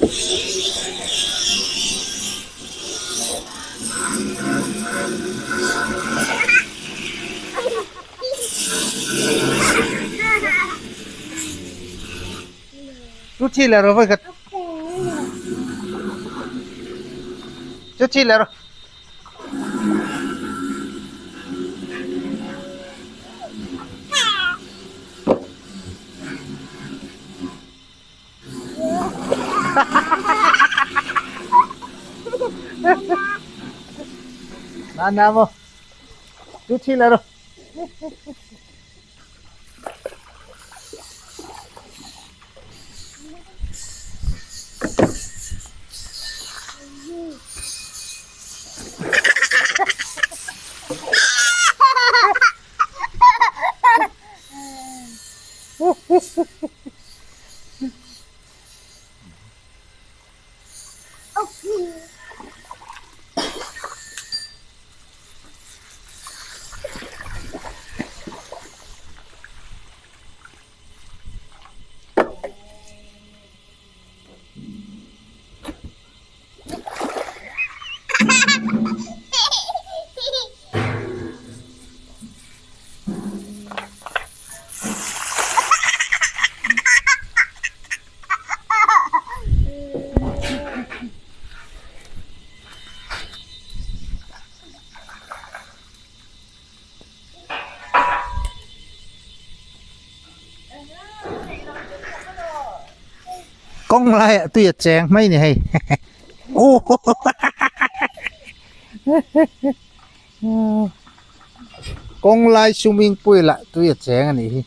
Chu chi leh rawh vawi khat. Chu chi leh rawh. Na na maw. Chu chi leh rawh. Kawng laiah tui a cheng mai ni hei. Kawng lai swimming pool ah tui a cheng a nih hi.